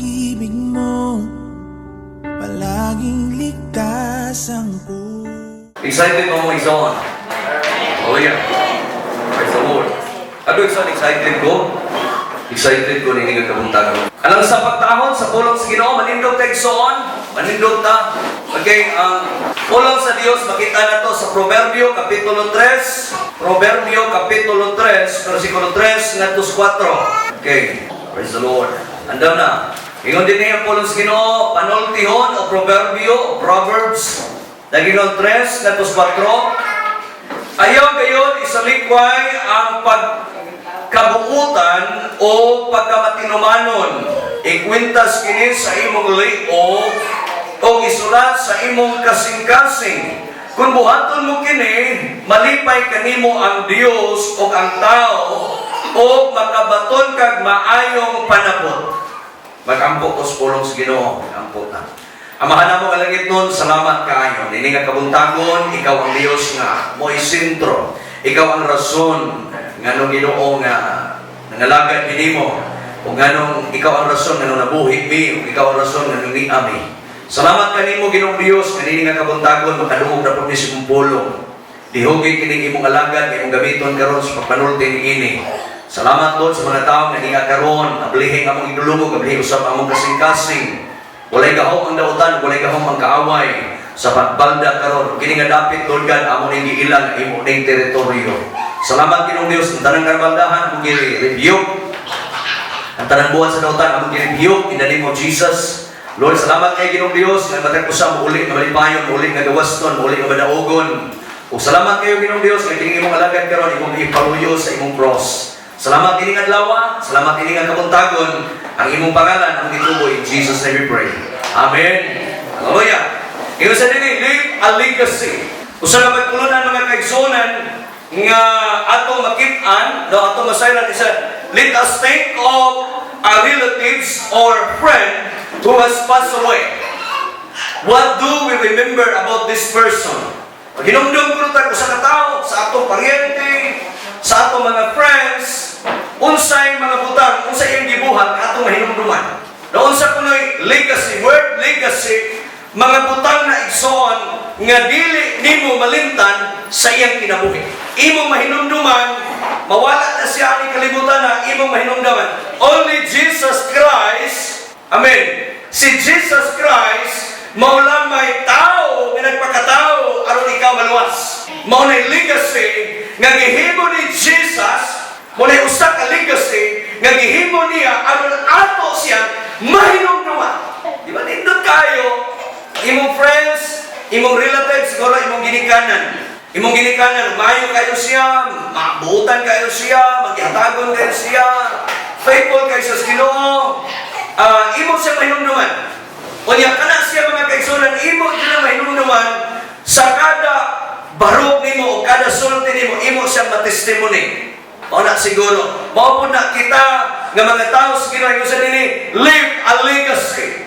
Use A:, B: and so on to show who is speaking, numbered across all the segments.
A: Pag-ibig mo, palaging ligtas ang puso.
B: Excited mo mga igsoon? Oh yeah. Praise the Lord. Ano igsoon, excited ko? Excited ko nini nga kabuntagon. Alang sa pagtaahon sa pulong sa Ginoo, manindog ta, igsoon, manindog ta. Okay, ang pulong sa Dios makita na to sa Proverbio kapitulo 3, Proverbio kapitulo 3, versikulo 3 ngadto sa 4. Okay, praise the Lord. Andam na. Ingon din ang pulong sa Ginoo, panultihon o Proverbio o Proverbs, Dagingon 3 ngadto sa 4. Ayaw gayon isalikway ang pagkabuutan o pagkamatinumanon. Ikwintas kini sa imong liog o isulat sa imong kasing-kasing. Kung buhaton mo kini, malipay kanimo ang Dios o ang tao o makabaton kag maayong panabot. Magampo ko sa pulong sa Ginoo, ampo ta. Amahan namo nga langitnon, salamat kaayo. Nini nga kabuntagon, ikaw ang Dios nga mo'y sentro. Ikaw ang rason nganong, Ginoo, nga nangalagad nimo. O nganong ikaw ang rason nganong nabuhi mi, o ikaw ang rason nganong niami. Salamat kanimo, Ginoong Dios, nga nini nga kabuntagon makadungog na pud mi sa imong pulong. Dihugi kining imong alagad nga imong gamiton karon sa pagpanulti niini. Salamat, Lord, sa mga tao nga niya karon, ablihi ang among idulungog, ablihi usab ang among kasing-kasing. Walay gahom ang dautan, walay gahom ang kaaway sa pagbalda karon. Kini nga dapit, Lord God, amo ning giilang imo ning teritoryo. Salamat, Ginoong Dios, ang tanang karbaldahan among gi-rebuke. Ang tanang buhat sa dautan among gi-rebuke in the name of Jesus. Lord, salamat kay Ginoong Dios nga matag usa mouli nga malipayon, mouli nga gawaston, mouli nga madaogon. Ug salamat kayo, Ginoong Dios, nga kining imong alagad karon imong ipaluyo sa imong cross. Salamat ini nga adlaw, salamat ini nga kabuntagon. Ang imong pangalan ang gitubo, in Jesus' name we pray. Amen. Hallelujah. Ingon sa dini, leave a legacy. Usa ka pagtulunan, mga kaigsuonan, nga atong makit-an, no, atong masayran isa, let us think of our relatives or friend who has passed away. What do we remember about this person? Paghinumdum kuno ta usa ka tawo sa atong paryente, sa atong mga friends, unsay mga butang, unsay iyang gibuhat atong mahinumduman. No, unsa kuno'y legacy, word legacy, mga butang na, igsoon, nga dili nimo malimtan sa iyang kinabuhi. Imong mahinumduman, mawala na siya ani kalibutan na imong mahinumduman. Only Jesus Christ, amen. Si Jesus Christ mao lamay tao nga nagpakatao aron ikaw maluwas. Mao na legacy nga gihimo ni Jesus, mao na usa ka legacy nga gihimo niya aron ato siya mahinumduman. Di ba nindot kayo imong friends, imong relatives, siguro imong ginikanan. Imong ginikanan, maayo kayo siya, mabuutan kayo siya, maghatagon kayo siya, faithful kayo sa Ginoo. Ah, imo siya mahinumduman. Unya kana siya, mga kaigsuonan, imo gyud na mahinumduman sa kada barog nimo o kada sulti nimo, imo siyang matestimony. Mao na siguro, mao po na kita nga mga tao sa Ginoo, ingon sa dini, leave a legacy.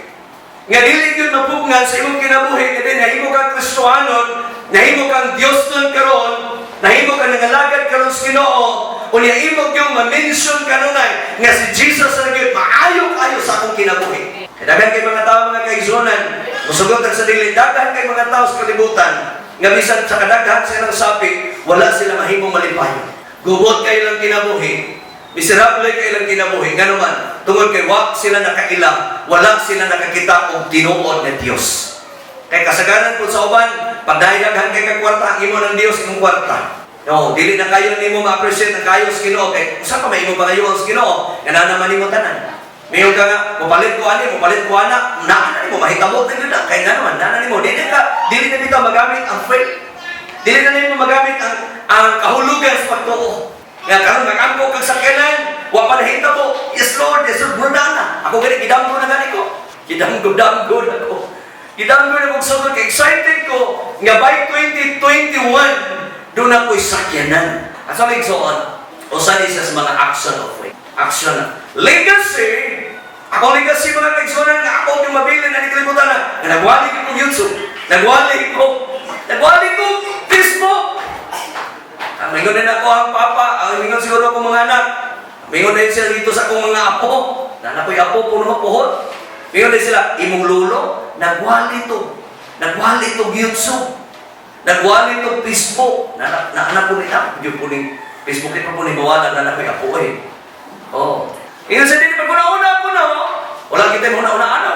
B: Nga dili gyud mapugnan sa imong kinabuhi nga din nahimo kang Kristohanon, nahimo kang Dios nun karon, nahimo kang nangalagad karon sa Ginoo, unya imo gyud ma-mention kanunay nga si Jesus ra gyud maayo kayo sa akong kinabuhi. Kay daghan kay mga tao, mga kaigsuonan, musugot sa dili, daghan kay mga tao sa kalibutan nga bisan sa kadaghan sa ilang sapi, wala sila mahimong malipayon. Gubot kay ilang kinabuhi, miserable kay ilang kinabuhi. Ngano man, tungod kay wa sila nakaila, wala sila nakakita og tinuod nga Dios. Kay kasagaran po sa uban, pag dahil daghan kay kag kwarta, ang imo ng Dios imong kwarta. No, dili na kayo nimo ma-appreciate ang kayo sa Ginoo kay usa pa may imong pangayoon sa Ginoo, nga naa naman nimo tanan. Mayon ka nga, mopalit ko ani, mopalit ko ana, naa na nimo mahitabo na gyud na kay nga naman naa na nimo, dili na bitaw magamit ang faith. Dili na nimo magamit ang kahulugan sa pagtuo. Nga karon magampo kag sakyanan, wa pa nahitabo. Yes Lord, murda na. Ako gani gidamgo na gani ko. Gidamgo-damgo na ko. Gidamgo na kog sugod kay excited ko nga by 2021 duna ko'y sakyanan. Asa may igsoon? Usa ni siya sa mga action of faith. Action na. Legacy, ako legacy, mga kaigsuonan, nga ako yung mabilin na kalibutan na, nga nagwali ko YouTube, nagwali ko Facebook. Ang mingon din ako ang papa, ang mingon siguro akong mga anak. Mingon din sila dito sa akong mga apo. Na ako'y apo, puno mapuhot. Ingon din sila, imong lolo, nagwali to. Nagwali to YouTube. Nagwali to Facebook. Na na na po ni na, yun po ni Facebook, ito po ni mawala na na may apo eh. Oh. Ingon sa dinhi, pag una-una po no, wala kita mo una-una ano.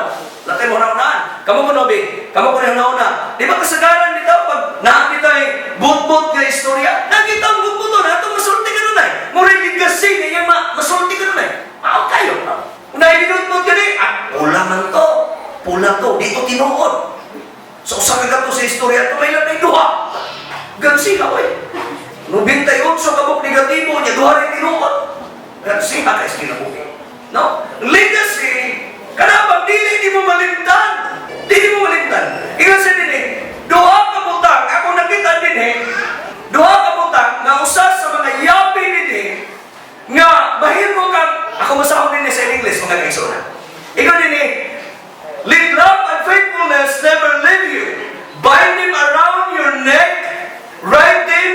B: Wala tayo una-unaan. Kamo ko nobi, kamo ko una-una. Di ba kasagaran dito pag naa dito ay but-but nga istorya? Nakita ang but-but na ito masulti ka nun ay. Mura legacy nga iyang masulti ka nun ay. Mao kayo. Kung naibinutbut ka ni, ah, pula man to. Pula to, dito tinuod. So usa ka to sa istorya to may lang duha. Gansi ka oy. 98 ka negatibo niya duha rin tinuod. Gansi ka kay kinabuhi. No? Legacy kana bang dili di mo malimtan. Dili mo malimtan. Ingon sa dinhi, duha ka butang ako nakita dinhi, duha ka butang nga usa sa mga yapi dinhi nga mahimo kang ako masahon dinhi sa English, mga kaigsuonan. Ingon dinhi, "Let love and faithfulness never leave you. Bind them around your neck, write them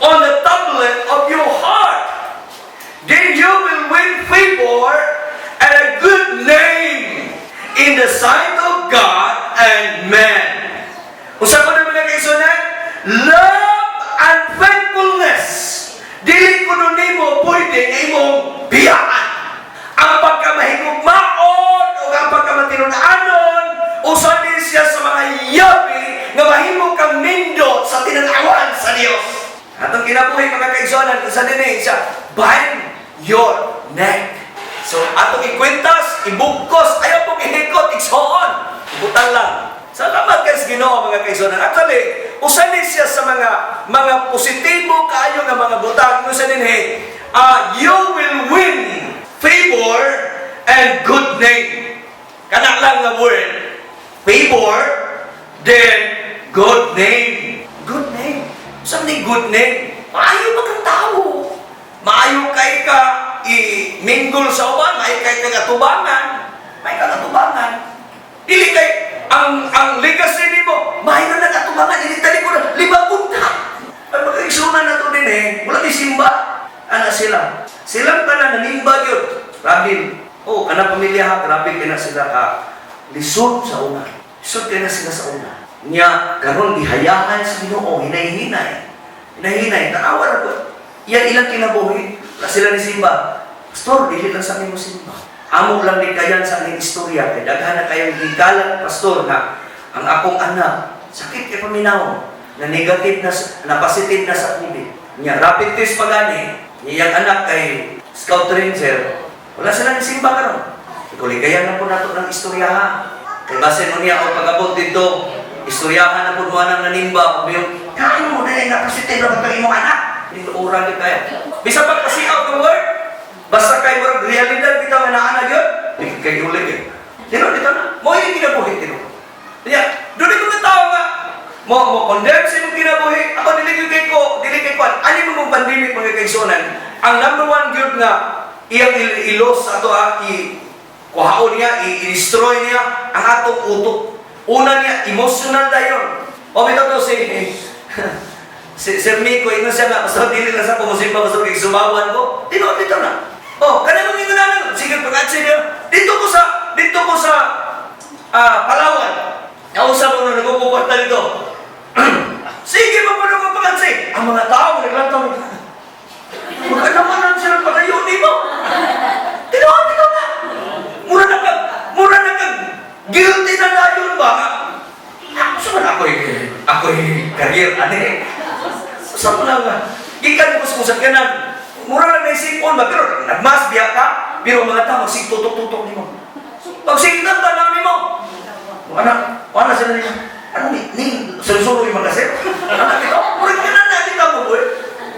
B: on the tablet of your heart. Then you will win favor and a good name in the sight of God and man." Usa ko na, mga kaigsuonan, love and faithfulness. Dili kuno nimo pwede nga imong biyaan. Ang pagkamahigugmaon o ang pagkamatinud-anon, usa din siya sa mga yabi nga mahimo kang nindot sa tinanawan sa Dios. Atong kinabuhi, mga kaigsuonan, usa din eh, siya, bind your neck. So, atong ikwintas, ibugkos, ayaw pong ihikot, igsoon. Ibutang lang. Salamat kay sa Ginoo, mga kaigsuonan. Actually, usa ni siya sa mga positibo kaayo nga mga butang. Usa din eh, you will win favor and good name. Kana lang nga word. Favor, then good name. Good name. Something good name. Maayo ba kang tao? Maayo kay ka i-mingle sa uban, maayo kay ka katubangan. Maayo ka katubangan. Dili kay ang legacy nimo, maayo na katubangan, dili tali ko na lima punta. Ang mga igsuonan na to din eh, wala ni simba. Ana sila. Silang tanan nanimba gyud. Grabe. Oh, kana pamilya ha, grabe kay na sila ka lisod sa una. Lisod kay na sila sa una. Nya karon gihayahan sa Ginoo hinay-hinay. Hinay-hinay tanawa ra ko. Iyan ilang kinabuhi. Wala sila ni simba. Pastor, dili lang sa amin mo simba. Amo lang ni kayan sa aming istorya kay daghan na kayong gikalat, pastor, nga ang akong anak sakit kay paminaw na negative na na positive na sa COVID. Nya rapid test pa gani, iyang anak kay scout ranger. Wala sila ni simba karon. Ikuligayan na po nato ng istorya ha. Kay basin mo niya o pag-abot dito, istoryahan na po mo nang nanimba o yung kaano mo na na positive na ba imong anak? Tinuoran gid kayo. Bisa pa kasi out ng word, basta kay murag realidad bitaw nga naa na gyud, di kay uli gyud. Tino dito na. Mo yung kinabuhi tino. Kaya, doon ko mga tao nga mo condemn sa imong kinabuhi. Ako dili gyud kay ko, dili kay kwan. Ani mo mong pandemic, mga kaigsuonan, ang number one gyud nga iyang ilos sa ato ah, i kuhaon niya, i-destroy niya ang atong utok. Una niya, emotional dayon. O bitaw to si Sir Miko, ingon siya nga, basta dili lang sa kumusimba, basta kay sumawan ko. Tinuod dito na. Oh, kana mong ingon na, sige pag niya. Dito ko sa Palawan. Nausa mo na nagkukwarta dito. Sige, mapuno ko pag Ang mga tao, naglantaw. Magka naman lang sila pagayon mo. Tinuod dito na. Mura na kag, guilty na dayon ba? Ako sa man ako'y career, ani. Sa mo lang, gikan ko sa kung sakyanan, mura lang naisipon ba, pero nagmas biya ka, pero mga tao, sig tutok-tutok nimo. Pag sige tanaw nimo, wala, wala sila nila. Ano ni, sulo-sulo yung mga sir? Ano dito? Mura ka na natin ka mo, boy.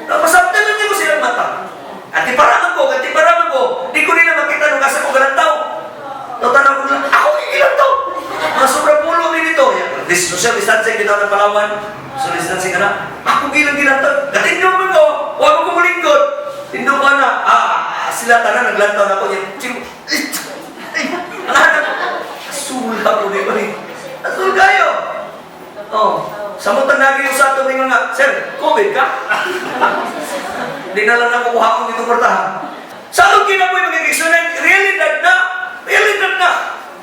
B: Napasabtan lang nimo silang mata. At paraman ko, di ko nila makita nung asa ko galantaw. Tatanaw ko lang, ako gigilantaw. Mga sobra pulo din ito. This social distancing dito ng Palawan. Social distancing ka na. Ako gilang gilantaw. Gatindog mo ko, huwag mo kumulingkod. Tindog ko na. Ah, sila tanan naglantaw na ako. Ay, anak ko. Asula ko di ba ni? Asul kayo. Oh, samot nagi yung sa ato nga, "Sir, COVID ka?" Di na lang ako kuhaon dito portahan. Sa atong kinabuhi, mga kaigsuonan, realidad na. Realidad na.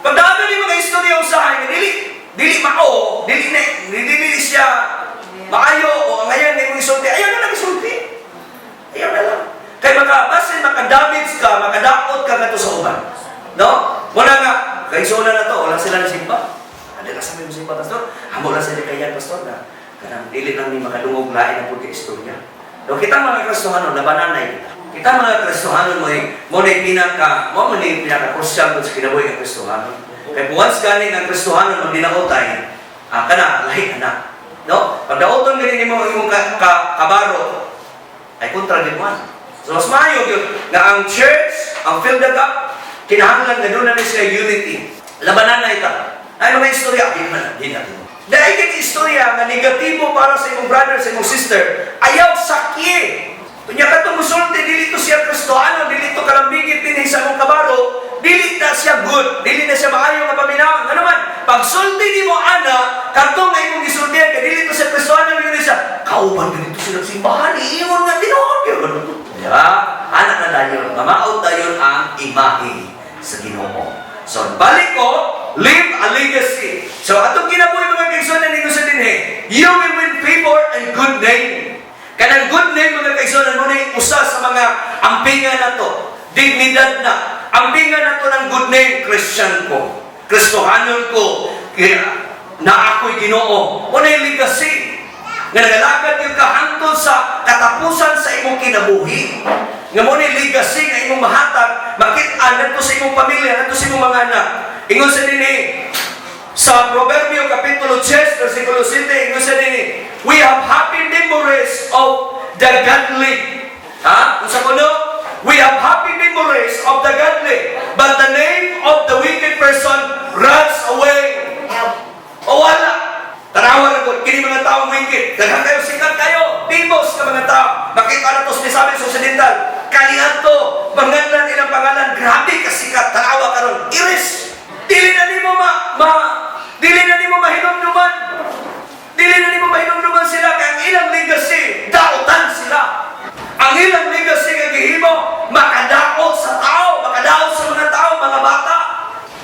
B: Pagdaan ni mga istorya usahay nga dili dili mao, dili na dili, dili siya maayo o ngayon na imong isulti, ayaw na lang isulti. Ayaw na lang. Kay maka basin maka-damage ka, makadaot ka ngadto sa uban. No? Wala nga kay suna na to, wala sila nasimba. Adi lang sa may simba, pastor. Amo lang sila kayan, pastor, na kanang dili lang ni makadungog lain ang pud istorya. No, kita mga Kristohanon, labanan kita. Kita mga Kristohanon mo ni pinaka mo mo ni pinaka crucial sa kinabuhi ng Kristohanon. Kay once gani ang Kristohanon magdinaotay, kana lahi na. No? Pag daoton gani nimo ang imong kabaro, ay kontra gid mo. So mas maayo gyud nga ang church, ang Fill the Gap, kinahanglan nga doon na ni siya unity. Labanan na ita. Ay mga istorya, di man, di natin. Dahil kini istorya nga negatibo para sa imong brother, sa imong sister, ayaw sakye. Unya katong musulti, dili to siya Kristohano, dili to kalambigit dinhi sa imong kabaro, dili na siya good, dili na siya maayo nga paminaw. Ano man, pagsulti nimo ana, kadtong nga imong gisultihan kay dili to siya Kristohano, dili siya kauban ganito sila sa simbahan, iingon nga tinuod yun. Di ba? Anak na dayon, mamaot dayon ang imahe sa Ginoo. So, balik ko, leave a legacy. So, atong kinabuhi, mga kaigsuonan, ninyo sa dinhi, you will win favor and good name. Kanang good name, mga kaigsuonan, mo na usa sa mga ampinga na to, dignidad na. Ampinga na to ng good name, Christian ko, Kristohanon ko, kaya na ako'y Ginoo. Mo na yung legacy nga nagalakad yung kahangtod sa katapusan sa imong kinabuhi. Nga mo ni legacy nga imong mahatag, makit-an ngadto sa imong pamilya, ngadto sa imong mga anak. Ingon sa dinhi sa Proverbio Kapitulo 10, versikulo 7, ingon sa dinhi, "We have happy memories of the godly." Ha? Unsa kuno? "We have happy memories of the godly, but the name of the wicked person runs away." O wala. Tanawa na ko, kini mga taong wicked. Daghan kayo, sikat kayo. Famous ka mga tao. Makita na to sa Misamis Occidental. Kaniadto, pangalan ilang pangalan, grabe ka sikat. Tanawa karon. Iris. Dili na nimo mahinumduman. Dili na nimo mahinumduman sila kay ang ilang legacy, dautan sila. Ang ilang legacy nga gihimo, makadaot sa tao, makadaot sa mga tao, mga bata.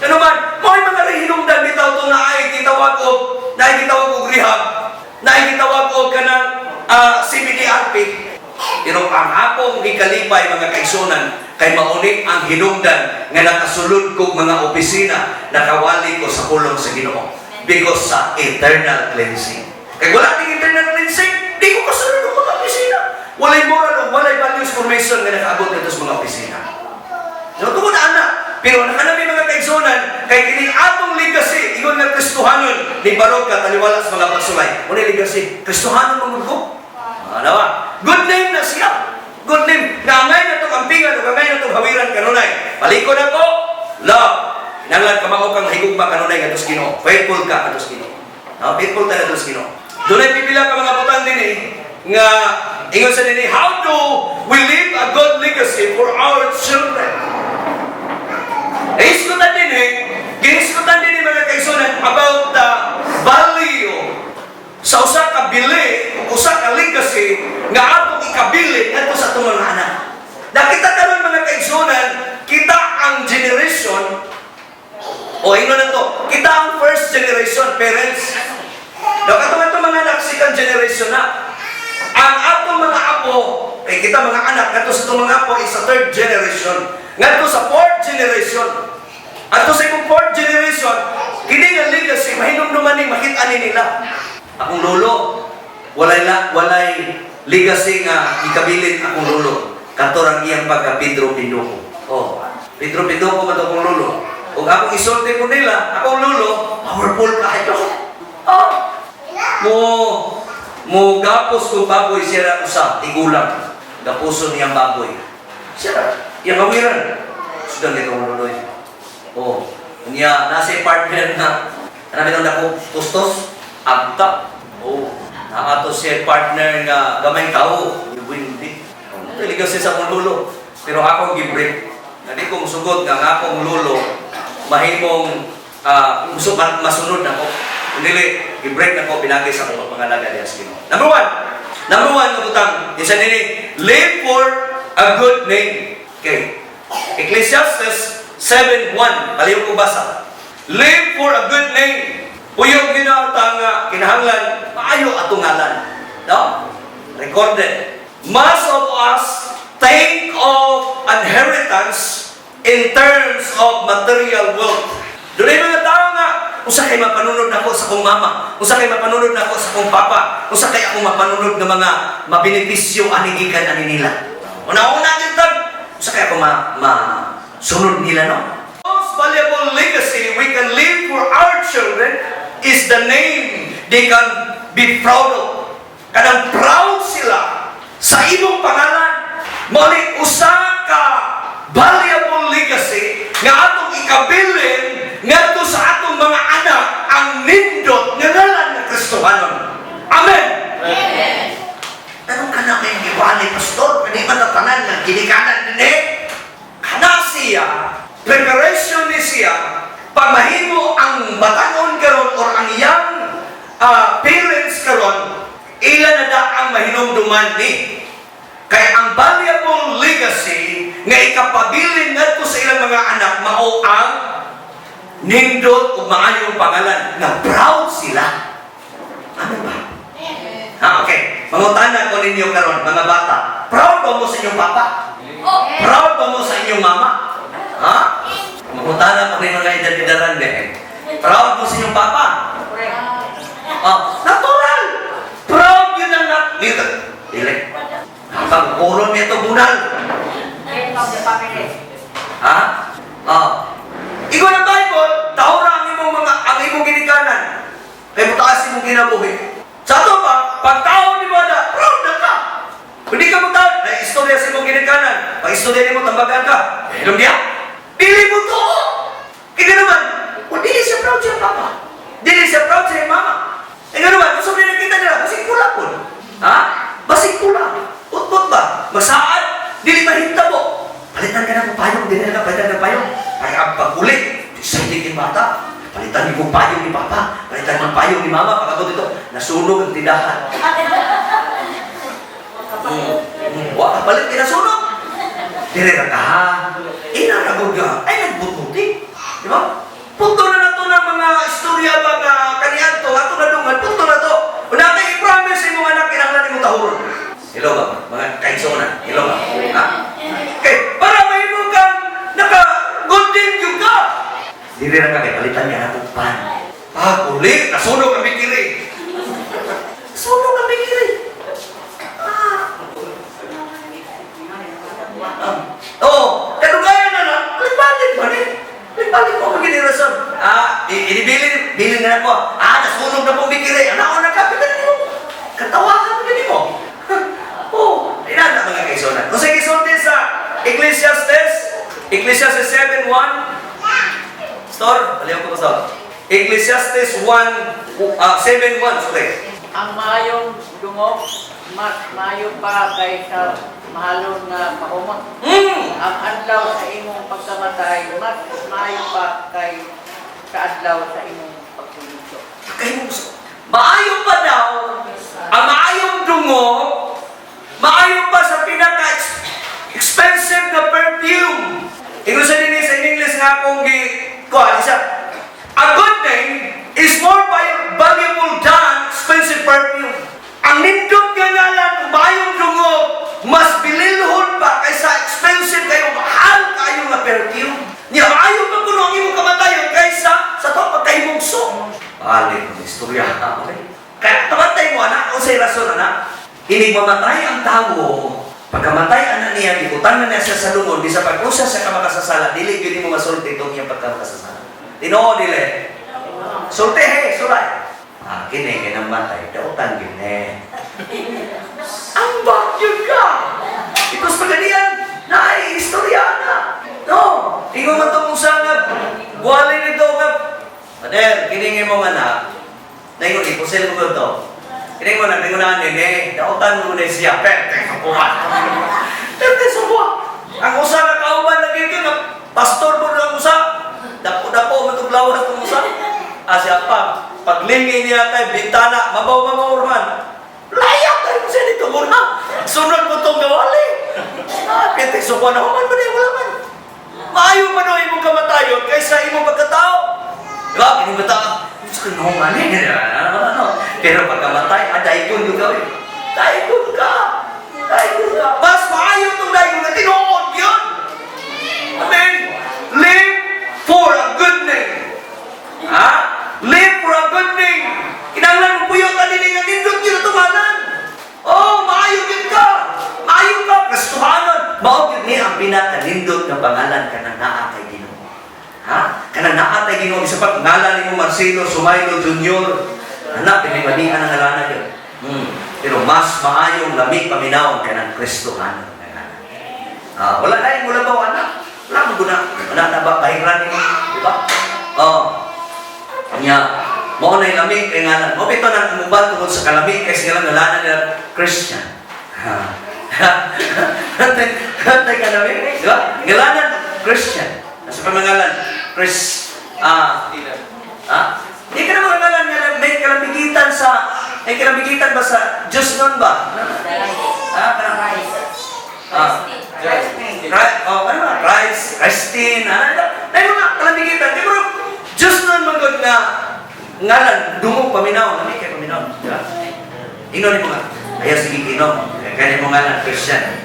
B: Ano man, mo'y mga hinungdan bitaw to na ay gitawag og rehab, na ay gitawag og kanang CBDRP. Pero ang akong gikalipay, mga kaigsuonan, kay mauni ang hinungdan nga nakasulod kog mga opisina, nakawali ko sa pulong sa Ginoo because sa internal cleansing. Kay wala ning internal cleansing, di ko kasulod og mga opisina. Walay moral o walay values formation nga nakaabot nito sa mga opisina. No, tungod ana. Pero nakanami, mga kaigsuonan, kay kining atong legacy, ingon nga Kristohanon, ni barog ka taliwala sa mga pagsulay. Muna legacy, Kristohanon man ko. Ano ba? Good name na siya. Good name. Nga angay na itong ampingan o angay na itong hawiran kanunay. Palikon ako, love. Kinahanglan kamao kang higugma kanunay ngadto sa Ginoo. Faithful ka ngadto sa Ginoo. No, faithful ta ngadto sa Ginoo. Dunay pipila ka mga butang dinhi nga ingon sa dinhi, how do we leave a good legacy for our children? Isgutan din eh, ginisgutan din eh, mga kaigsuonan, about the value sa usa ka bili, o usa ka legacy nga atong ikabili ngadto sa atong mga anak. Nakita karon, mga kaigsuonan, kita ang generation o ingon na to, kita ang first generation parents. Daw katong atong mga anak, second generation na. Ang atong mga apo, kay kita mga anak, ngadto sa atong mga apo is sa third generation. Ngadto sa fourth generation. Ato sa imong fourth generation, kini nga legacy mahinumduman ni makita ni nila. Akong lolo, walay legacy nga ikabilin akong lolo. Kato rang iyang pagka Pedro Pinduko. Oh, Pedro Pinduko man to akong lolo. Ug akong isulti ko nila, akong lolo, powerful kayo. Oh, mo mo gapos kong baboy siya na usa, tigulang. Gapuson niyang baboy. Siya ra, iyang hawiran. Sudan nito ang loloy. Oh, niya nasa partner na ano bitong dako tustos abta. Oh, naato siya partner nga gamay tao, windi. Oh, dili kasi sa akong lolo. Pero akong gi-break. Na di ko musugot nga ang akong lolo mahimong masunod nako. Kung dili, i-break na ko pinagi sa akong pagpangalaga diha sa Ginoo. Number one, number one nga butang, isa nini, live for a good name. Okay. Ecclesiastes 7:1. Palihog ko basa. Live for a good name. Puyong gina ta nga kinahanglan maayo atong ngalan. No? Recorded. Most of us think of inheritance in terms of material wealth. Dunay mga tao nga, usa kay mapanunod nako sa akong mama, usa kay mapanunod nako sa akong papa, usa kay akong mapanunod nga mga mabenepisyo ani gikan ani nila. Una-una gyud tag, usa kay ako ma, ma sunod nila, no? Most valuable legacy we can leave for our children is the name they can be proud of. Kanang proud sila sa imong pangalan. Mao ni usa ka valuable legacy nga atong ikabilin ngadto sa atong mga anak, ang nindot nga ngalan nga Kristohanon. Amen. Anong kana kay giwali, pastor? Kani man ang tanan nga ginikanan dinhi. Kana siya, preparation ni siya, pag mahimo ang batanon karon or ang young parents karon, ila na da ang mahinumduman ni. Kay ang valuable legacy nga ikapabilin ngadto sa ilang mga anak mao ang nindot ug maayong pangalan nga proud sila. Ano ba? Ha, okay. Mangutana ko ninyo karon, mga bata. Proud ba mo sa inyong papa? Proud ba mo sa inyong mama? Ha? Mangutana ko ninyo mga edad-edaran eh. Proud mo sa inyong papa? Oh, natural! Proud yun ang nat... Dito. Dili. Habang kuron nito bunal. Ha? Oh. Ingon ang Bible, tahura ang imong ginikanan. Kay mutaas imong kinabuhi. Sa ato pa, pag tao ni mo na, proud na ka. Kung di ka mo tao, na istorya sa imong ginikanan. Pag istorya nimo, tambagan ka. Ilong diya. Dili mo to. Kaya naman, o dili siya proud sa papa. Dili siya proud sa mama. Kaya naman, kung sabi nakita nila, basig pula po. Ha? Basig pula. Utbot ba? Masaad? Dili mahintabo. Palitan ka na ng payong, dili na ka palitan ng payong. Para ang pag-uli, excited yung bata. Palitan yung payong ni papa, palitan yung payong ni mama. Pag dito, nasunog ang tindahan. Wa, palit kinasunog. Dire ra ka ha. Ina ra gud ka. Ay nagbututi. Di ba? Punto na nato ng mga istorya mga kaniadto ato na dungan, punto na to. Una kay i-promise sa imong anak, kinahanglan nimo tahuron. Hello ba? Mga kaigsoona. Hello ba? Ha? Okay, para mahimo kang naka good name yung ka. Dire ra ka kay palitan niya natong pan. Ah, uli, nasunog ang bikiri. Sunog ang bikiri. Ah. Oo, kadugayan na lang, balik ba ni? Balik mo ang rason. Ah, inibili, bilin na ako. Ah, nasunog na pong bikiri. Ano na ka, pita mo. Katawahan mo mo. Oh, inana mga kaigsoona. Kung sa gisulti sa Ecclesiastes, Ecclesiastes 7:1, Pastor, baliw ko, Pastor. Ecclesiastes 1, 7:1, sorry.
C: Ang maayong dungog, mas maayo pa kaysa mahalon nga pakumot. Ang adlaw sa imong pagkamatay, mas maayo pa kay sa adlaw sa imong pagsulunso.
B: Kay mo maayo pa daw ang maayong dungog, maayo pa sa pinaka expensive na perfume. Ingon sa dinhi sa English nga akong gi kuan isa. A good name is more valuable than expensive perfume. Ang nindot nga ngalan, maayong dungog, mas bililhon pa kaysa expensive kayo, mahal kayo nga perfume. Nya maayo pa kuno ang imong kamatayon kaysa sa to pagkahimugso. Balik ang istorya ka. Kaya tamatay mo anak, unsay rason anak? Inig mamatay ang tawo, pagkamatay anak niya, gibutang na niya siya sa lungon, bisa pag usa siya ka makasasala, dili gyud mo masulti itong iyang pagkamakasasala. Tinuod dili? Sulti he, sulay. Ah, kini kay namatay, dautan gini. Ang bagyod ka! Because paganian, naay istorya na. No, ingon man tong usa nga wali nito nga Pader, kini imong anak, naingon ipusil ko to. Kini mo na, ningon na nini, dautan mo na siya, perte sa buwan. Perte sa buwan. Ang usa nga kauban lagi ka nga pastor mo ang usa. Dapo-dapo man tong lawas tong usa. Ah, siya pa. Paglingi niya kay bintana, mabaw-mabaw man. Layak kayo siya dito muna. Sunod mo tong gawali. Ah, perte sa buwan na human man eh, wala man. Maayo man o imong kamatayon kaysa imong pagkatao. Di ba? Kini bata, sa no man eh. Ano, ano, ano. Pero pagkamatay, ah, daigon yun ka eh. Daigon ka! Daigon ka! Mas maayo itong daigon na tinuod yun! Amen! Live for a good name. Ha? Live for a good name. Kinahanglan mo puyo ka din nga nindot yun itong ngalan. Oh, maayo yun ka. Maayo ka, Kristohanon. Mao gyud ni ang pinakanindot nga pangalan kanang naa kay Ginoo. Ha? Kanang naa kay Ginoo isa pa ngalan nimo Marcelo Sumaylo Jr. Anak, pinimalian ang ngalanan yun. Pero mas maayong lami paminawon kanang Kristohanon nga ngalan. Ah, wala na yung mula ba anak? Wala mo guna. Wala na ba pahiran nimo, di ba? Oh. Nya, mao na lami kay ngalan. Mao bitaw nang umuban tungod sa kalami kay sila ngalanan nila Christian. Ha. Hantay ka nami, di ba? Ngalanan Christian. Nasa pamangalan Chris ah ha? Di ka na mga ngalan nga may kalamigitan sa may kalamigitan ba sa Diyos nun ba? Ha? Ah. Right, oh, ano ba? Christ, Christine, ano ito? Ay, mga kalamigitan. Di bro, Diyos nun magod nga ngalan, dungog paminaw. Nami kay paminaw. Di ba? Ingnon mo nga. Ayaw, sige, Ginoo. Kaya mo ngalan, Christian.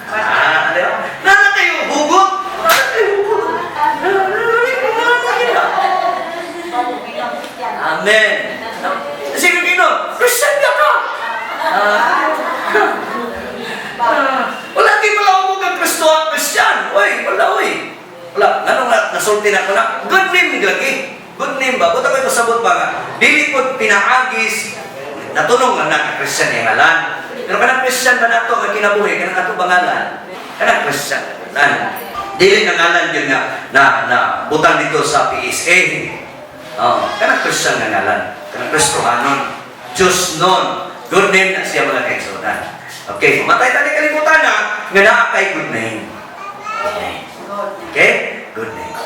B: Ah, di ba? Nana kayo hugot. Nana kayo hugot. Nana kayo. Amen. No? Sige, Ginoo, Christian ka ka. Ah. Ah, wala di pala ako kang Kristo ang Christian. Uy, wala uy. Wala, ngano nga nasulti na ko na. Good name lagi. Good name ba? Buta ko'y pasabot ba nga? Dili po pinaagis natunong nga na Christian yung ngalan. Pero kanang Christian ba nato nga kinabuhi kanang ato bangalan? Kanang Christian ngalan. Dili nga ngalan yun nga na na butang dito sa PSA. Oh, kanang Christian nga ngalan. Kanang Kristohanon. Diyos nun. Good name na siya, mga kaigsuonan. Okay, mamatay tayo kalibutan na nga naa kay good name. Good name. Okay? Good name.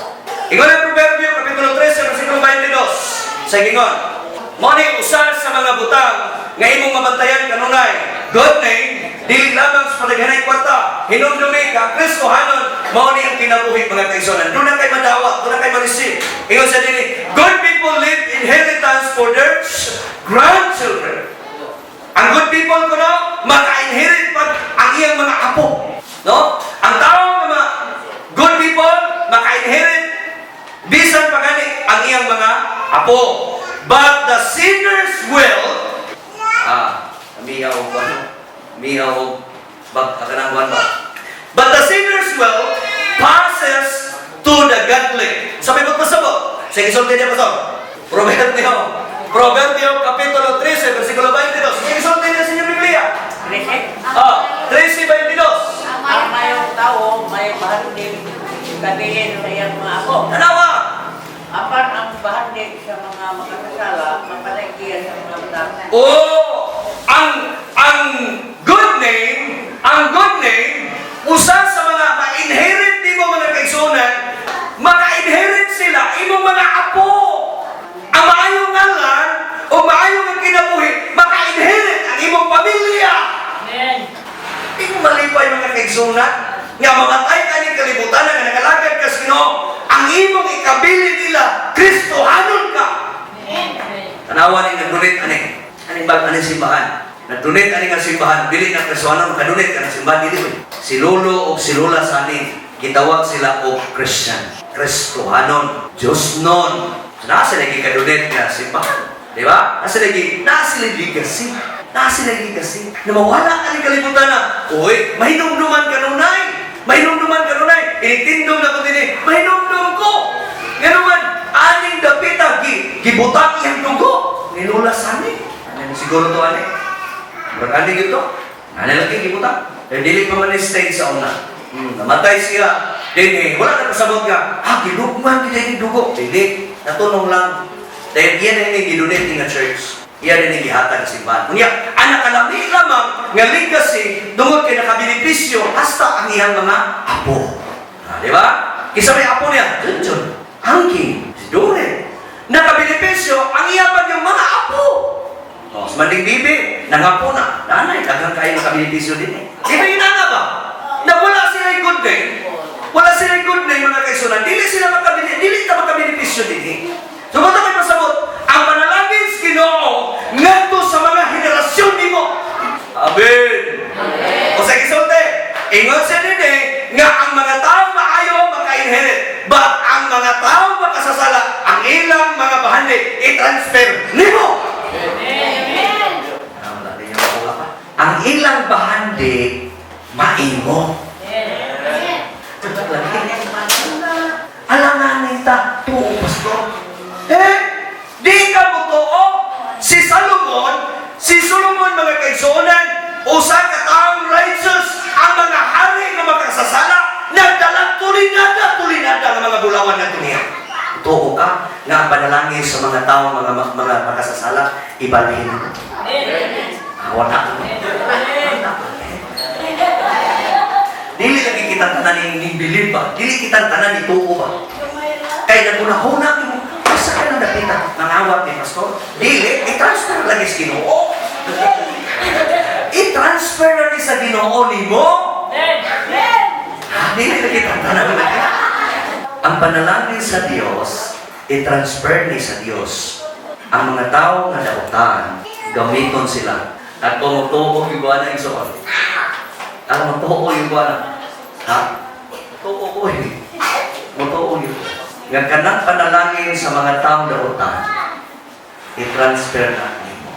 B: Ingon ang Proverbio, Kapitulo 13, versikulo 22. Sa ingon, "Mo ni usa sa mga butang nga imong mabantayan kanunay. Good name, dili lamang sa padaghanay kwarta. Hinumdumi ka, Kristohanon, mao ni ang kinabuhi, mga kaigsuonan. Doon na kay madawat, doon na kay ma-receive. Ingon sa dili, good people leave inheritance for their grandchildren. Ang good people ko no, maka-inherit pag ang iyang mga apo. No? Ang tao nga mga good people, maka-inherit bisan pa gani ang iyang mga apo. But the sinner's wealth, ah, miyaw ba? Miyaw bag kanang ba? But the sinner's wealth passes to the godly. Sabi mo pasabot. Sige, sulti niya, pastor. Proverbio. Proverbio Kapitulo 13, versikulo 22. Sige, sulti niya sa inyong Biblia.
C: 13.
B: Ah, 13:22.
C: Ang mayong tao may bahandi kabilin sa iyang mga apo.
B: Tanawa.
C: Apan ang bahandi sa mga makasasala, mapalagyan sa mga bata.
B: Oh, ang good name, ang good name, usa sa mga ma-inherit nimo, mga kaigsuonan, maka-inherit sila imong mga apo. Ang maayong ngalan o maayong nga kinabuhi, maka-inherit ang imong pamilya.
C: Amen.
B: Di mo malipay, mga kaigsuonan, nga mamatay ka ni kalibutan nga nagalagad ka sa Ginoo, ang imong ikabili nila, Kristohanon ka. Tanawa ni nag-donate ani. Aning bag ani simbahan. Nag-donate ani nga simbahan, dili na Kristohanon, maka-donate ka ng simbahan dili oy. Si lolo o si lola sa ani gitawag sila og Christian. Kristohanon, Diyos non. Naa sila gika-donate nga simbahan. Di ba? Naa sila legacy. Naa sila legacy. Na mawala ka ni kalibutan na, uy, mahinumduman ka nunay. Mahinumduman ka nunay. Initindog na ko dinhi. Mahinumdum ko. Nga naman, aning dapita, gibutang iyang dugo. Ni Lola Sani. Ano siguro to ani? Murag ani gyud to. Ani lagi gibutang. Eh, dili pa man ni stage sa una. Namatay siya. Dili, wala na kasabot nga, ah, gilugman gid ni dugo. Dili, natunong lang. Dahil iyan na ini gidonate nga church. Iyan na gihatag sa simbahan. Unya, ang nakalami lamang nga legacy tungod kay nakabenepisyo hasta ang iyang mga apo. Ah, di ba? Kisa may apo niya, Junjun, Angki, si Dore. Nakabenepisyo ang iya pa yung mga apo. Oh, sa Manding Bibi, nangapo na. Nanay, daghang kayo nakabenepisyo din eh. Di ba yun nga ba? Na wala sila yung good name. Wala sila yung good name, mga kaigsuonan. Dili sila makabini, dili ta makabenepisyo din eh. So, bato kay pasabot, ang panalangin sa Ginoo ngadto sa mga henerasyon nimo. Amen. O sa gisulti, ingon siya dinhi nga ang mga tao maayo maka-inherit, but ang mga tao makasasala, ang ilang mga bahandi i-transfer nimo. Ah, wala din yung makuha pa. Ang ilang bahandi maimo. Alanganin ta, tuo, pastor. Eh, di ka mo tuo. Si Solomon, mga kaigsuonan, usa ka taong righteous, ang mga hari nga makasasala, nagdalag tulinada, tulinada nga mga bulawan na niya. Tuo ka nga ang panalangin sa mga tao, mga makasasala, ibalhin. Ah, wala. Wala. Dili lagi kitang tanan ni bilib ba? Dili kitang tanan ni tuo ba? Kay nagunahuna mo, asa ka nang dapita? Mangawat ni pastor? Dili, i-transfer lagi sa Ginoo. I-transfer na ni sa Ginoo nimo. Ha, dili lagi kitang tanan lagi. Ang panalangin sa Dios, i-transfer ni sa Dios. Ang mga tao nga dautan, gamiton sila. At kung mutuo yung buwan na igsoon. Ang mutuo yung buwan. Ha? Tuo ko eh. Mutuo yun. Nga kanang panalangin sa mga taong dautan, i-transfer na nimo.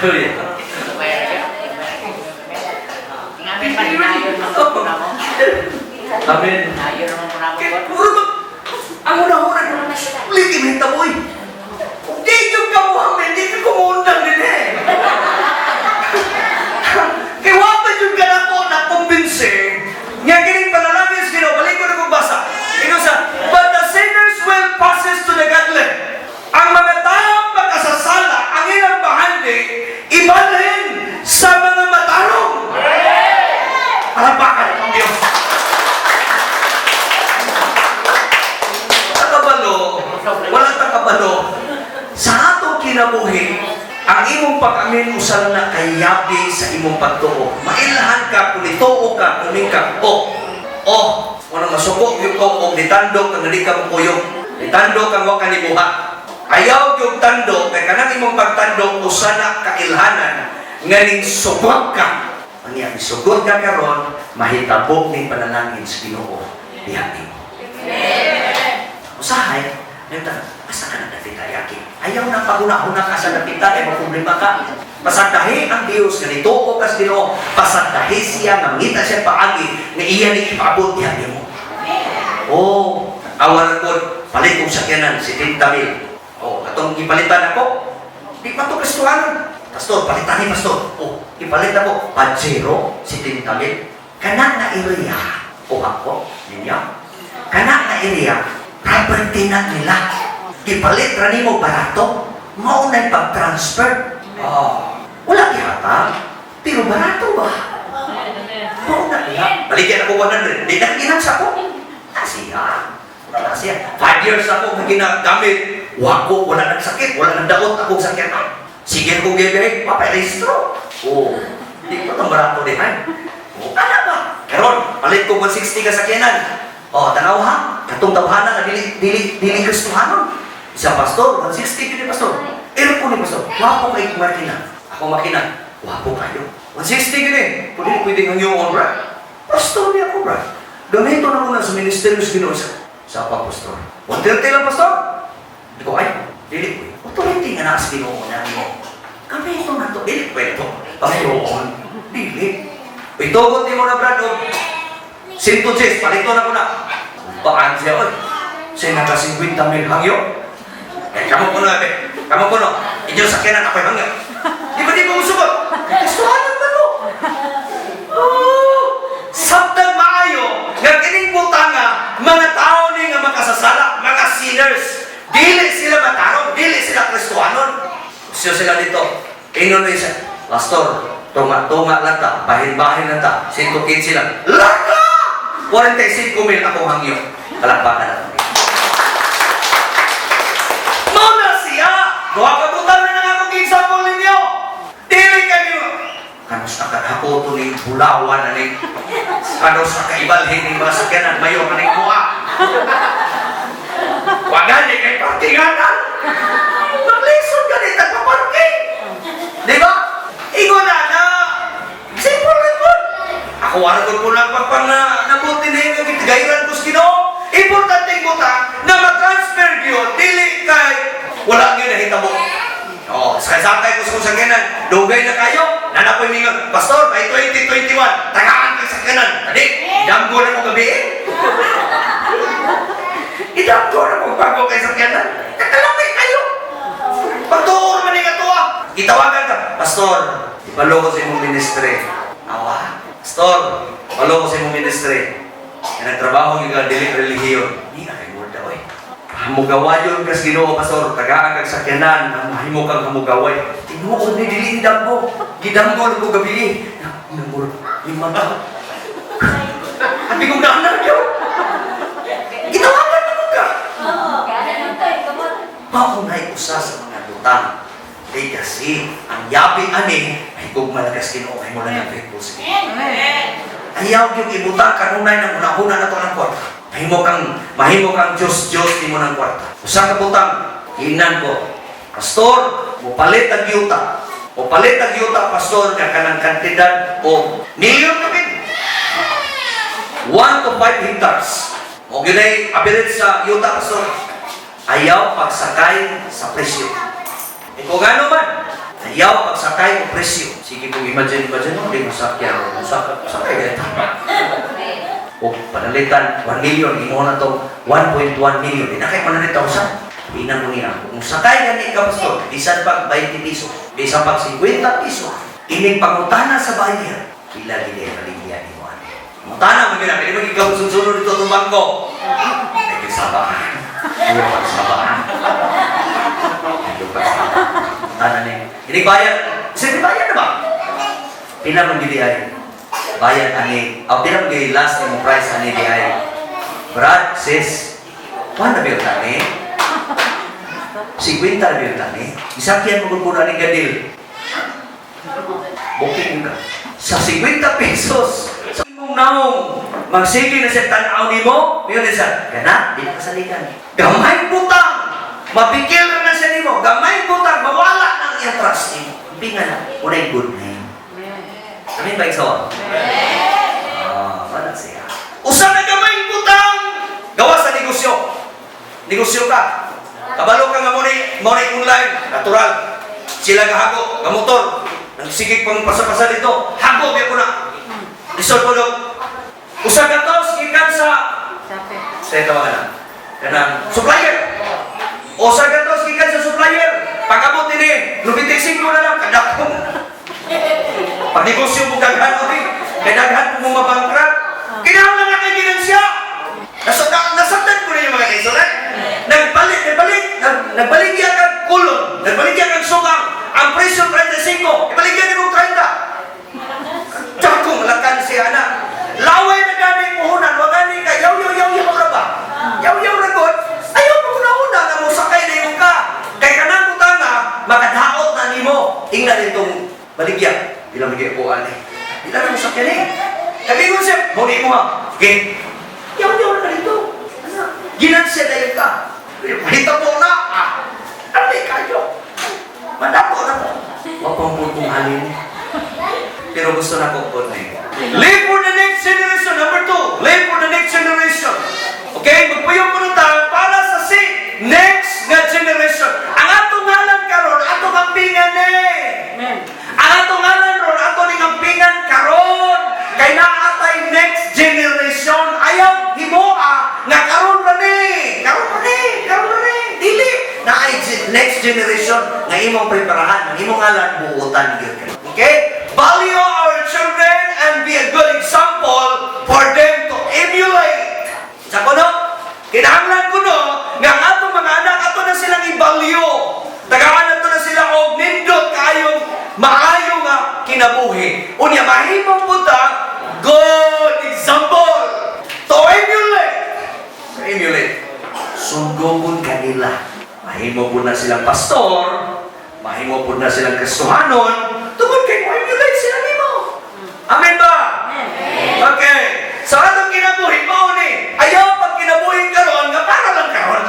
B: Hallelujah.
C: Ngamin pa hinayon naman po na mo.
B: Amen.
C: Hinayon naman po na mo.
B: Kaya, puro to, ang una-una, ligi mo mo eh. Di yung kamuhamin, di ka kumundang din eh. Kaya wala yung ka na po na kumbinse, nga kining panalangin sa Ginoo, balik ko na kong basa. Ino sa, "But the sinners will passes to the godly." Ang mga taong makasasala, ang ilang bahandi, ibalhin sa mga matarong. Palakpakan ang Diyos. Takabalo, wala takabalo. Sa atong kinabuhi, ang imong pag-amin usal na kayabi sa imong pagtuo. Mailhan ka, kung ituo ka, kung ka, oh, oh, wala masuko yung ko, og nitando kang dili ka mukuyog. Nitando kang wa ka nibuhat. Ayaw yung tando, kay kanang imong pagtando, usana kailhanan, nga ning sugot ka. Anya, isugot ka karon, mahitabo ning panalangin sa Ginoo diha nimo. Usahay, ngayon ta, asa ka na dapita, yaki? Ayaw na paguna-una ka sa dapita, ay maproblema ka. Pasagdahi ang Dios, nga nituo ka sa Ginoo, pasagdahi siya, nga mangita siya paagi, nga iya ni ipaabot diha nimo. Oh, awan ko, palit kong sakyanan, 70 mil. Oh, atong gipalitan ako, di pa to Kristohanon. Pastor, palitan ni pastor. Oh, ipalit ako, Pajero, 70 mil. Kana nga area, o ako, ninyo, kana nga area, property na nila. Gipalit ra nimo barato, mao na'y pag-transfer. Oh, wala gihata, pero barato ba? Mao na nila. Baligyan ako 100, di na ginang ko. Ah, siya. Wala siya. 5 years ako nga ginagamit. Wako, wala nagsakit, wala nang daot akong sakyan. Sige kong gibiyahe, paparehistro. Oh, di ko itong barato din ay. Oh, ana ba? Karon, palit ko 160 ka sakyanan. Oh, tanaw ha. Katong tawhana nga dili dili dili Kristohanon. Isa pastor, 160 gyud ni pastor. Aircon ni pastor. Wapo kay makina. Ako makina. Wapo kayo. 160 gyud eh. Pwede pwede ang yung bra. Pastor niya ako, bra. Gamito na ko na sa ministeryo sa Ginoo sa pa pastor. 130 lang, pastor. Di ko ay, dili ko. Authority nga na sa Ginoo na nimo. Gamito na to. Dili pwede to. Pastor, dili. Itugot nimo na, brad, og 110, palito na ko na. Paan siya, oy. Siya naka 50 mil hangyo. Eh, kamo kuno, ebe. Kamo kuno. Inyo sakyanan, ako'y hangyo. Di ba di mo musugot? Kristohanon man mo. Oh, samtang maayo, nga kining butanga, mga tao ni nga makasasala, mga sinners. Dili sila matarong, dili sila Kristohanon. Siya sila dito. Ingon ni siya, "Pastor, tunga-tunga lang ta, bahin-bahin lang ta, 115 lang." Laka! 45 mil akong hangyo. Palakpakan na kami. Mao na siya! Duha ka butang na nga akong example ninyo. Dili kayo. Kanos na kadako to ni bulawan na ni. Kanos na kaibalhin ni mga sakyanan, mayo ka ni kuha. Wagani kay parkinganan. Maglisod ganit nagpa-parking. Di ba? Ingon na na. Simple lang po. Ako wala ko po lang pagpang na nabuti na yung gayran ko sa Ginoo. Importante mo ta na ma-transfer yun, dili kay wala gyud nahitabo. Oh, sakay-sakay ko sa kong sakyanan. Dugay na kayo. Nanapoy mingon, "Pastor, by 2021, tagaan kang sakyanan." Adi, damgo na ko gabi eh. Idamgo na ko bago kay sakyanan. Kakalapit kayo. Pagtuor man ni nga tuwa. Gitawagan ka, "Pastor, ibalo ko sa imong ministry." Awa. "Pastor, ibalo ko sa imong ministry. Kaya nagtrabaho nga dili relihiyon." Di na kay murda, oy. "Hamugawayon kas Ginoo, Pastor, tagaan kag sakyanan, mahimo kang hamugaway." Tinuod ni dili idamgo. Gidamgo ko gabi. Namur, yung mata. Abi ko ganan yun. Gitawagan na ko ka. Maunay usa sa mga butang. Legacy. Ang yabi ani ay gugma na kas Ginoo ay mo lang ang faithful sa Ginoo. Ayaw yung ibutang kanunay ng una-una na to ng kwarta. Mahimo kang Diyos Diyos nimo ng kwarta. Usa ka butang, giingnan ko, "Pastor, mopalit ang yuta. Mopalit ang yuta, Pastor, nga kanang kantidad o milyon kapin. 1 to 5 hectares. O ginay average sa yuta, Pastor." Ayaw pagsakay sa presyo. E kung ano man, ayaw pagsakay o presyo. Sige kung imagine, imagine mo, di masakyan. Masakay, sakay ganito. O panalitan, 1 million, imo na to 1.1 million. Di na kayo panalitan usa. Tingnan mo niya. Kung sakay gani ka, Pastor, bisan pag 20 piso, bisan pag 50 piso, ining pangutana sa buyer, pila gid ay baligya nimo ani? Pangutana mo gina, pwede magiging sunod dito itong bangko. Medyo saba. Medyo pagsaba. Medyo pagsaba. Pangutana ni. Ining bayad, sige bayad na ba? Pila man gid ay bayad ani, aw pila man gid last nimo price ani di ay? Brad, sis, kuan na ba ni? 50 na ba ni? Isakyan mo gud ni gadil. Booking ka. Sa 50 pesos, sa imong naong, magsige na siya tanaw nimo, yun na siya, kana, di na kasalikan. Gamay butang, mapikil na siya nimo, gamay butang, mawala na ang iyang trust nimo. Pinga na, unay good name. Amin ba isawa? Ah, wala siya. Usa na gamay butang, gawa sa negosyo. Negosyo ka. Kabalo ka nga mo ni online, natural. Sila gahago, gamotor. Nagsigig pang pasa-pasa dito. Hago biya ko na. Lisod po do. Usa ka taos gikan sa sa ito na. Kanang supplier. Usa ka taos gikan sa supplier. Pag-abot ini, 95 na lang kadakong. Pag negosyo mo daghan oy, kay daghan po mo mabangkrat. Kinahanglan na kay ginansya. Nasabtan ko na yung mga kaisunan. Nagbalik, nagbalik, nagbaligya kag kulon, nagbaligya kag sugang. Ang presyo 35, ibaligya nimo 30. Tsakong lakan siya na. Laway na gani puhunan, wa gani ka, yaw yaw yaw yaw ra ba? Yaw yaw ra god. Ayaw mo una nga mo sakay na imong ka. Kay kanang butanga makadaot na nimo. Ingna ditong baligya. Bilang lagi ako ani. Bilang mo sakyan eh. Kabigon siya, mo ni mo ha. Okay. Yaw yaw na dito. Ano? Ginansya na yun ka. Pahita mo na. Ah. Ano kayo? Mandako na mo. Wa pang kung halin. Pero gusto na ko good name. Live for the next generation. Number two, live for the next generation. Okay? Magpuyo ko ta para sa si next nga generation. Ang atong ngalan karon, atong ampingan ni. Ang atong ngalan ron, ato ning ampingan karon. Kay naa tay next generation. Ayaw himoa nga karon ra ni. Karon ra ni, karon ra ni. Dili na ay next generation nga imong preparahan, ang imong ngalan buotan gyud kayo. Okay? Value our children and be a good example for them to emulate. Sa kuno, kinahanglan kuno nga ang atong mga anak ato na silang i-value. Tagaan nato na sila og nindot kaayong maayo nga kinabuhi. Unya mahimong puta good example to emulate. To emulate. Sundobon kanila. Mahimo po na silang pastor, mahimo po na silang Kristohanon, tungod kay mo emulate sila nimo. Amen ba? Okay. Sa atong kinabuhi mao ni, ayaw pag kinabuhi karon nga para lang karon.